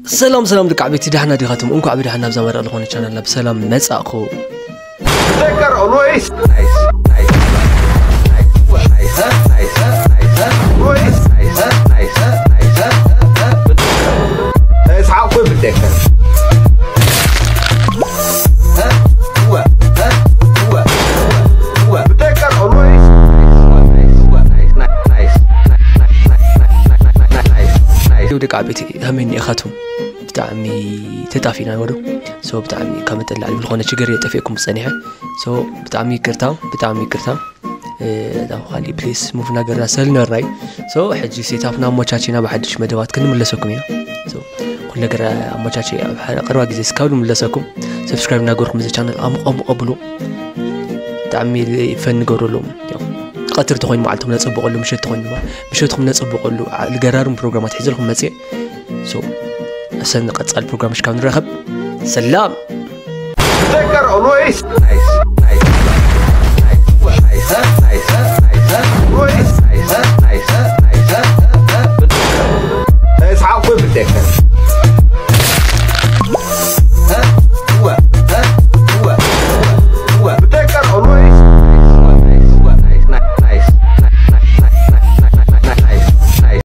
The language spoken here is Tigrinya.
ሰላም ሰላም ደቂ ዓበይቲ፣ ዳሕና ዲኻትም? እንኳዕ ብዳሕና ኣብዛ መረቕ ዝኾነ ቻናልና ብሰላም መጻእኹ። Better always. Always. It's how we protect us. Better always. ደቂ ዓበይቲ ከመይ ኢኻትም? ብጣዕሚ ተጣፊና ወዶ። So ብጣዕሚ ካብ መጠን ላዕሊ ዝኾነ ችግር እየ ጠፊእኩም ዝጸኒሐ። So ብጣዕሚ ይቅርታ፣ ብጣዕሚ ይቅርታ። ናብ ካሊእ ፕሊስ ሙቭ እናገርና ሰልነራይ። So ሕጂ ሴታፕና ኣሞቻቼና ብሓድሽ መደባት ክንምለሰኩም ኢና። So ኩሉ ነገር ኣሞቻቼ ኣብ ሓደ ቀረባ ግዜ እስካብ ንምለሰኩም ሰብስክራይብ እናገርኩም እዚ ቻነል ኣሙቐሙቐ ብሉ። ብጣዕሚ ፈን ንገብረሎም። ቀትሪ ተኾይኑ መዓልትኩም ነፀብቐሉ፣ ምሸት ተኾይኑ ድማ ምሸትኩም ነፀብቐሉ። ልገራርም ፕሮግራማት ሒዘልኩም መፅእ። So እሰን ቀፃል ፕሮግራም ሽካብ ንረኸብ። ሰላም። Better always. Nice.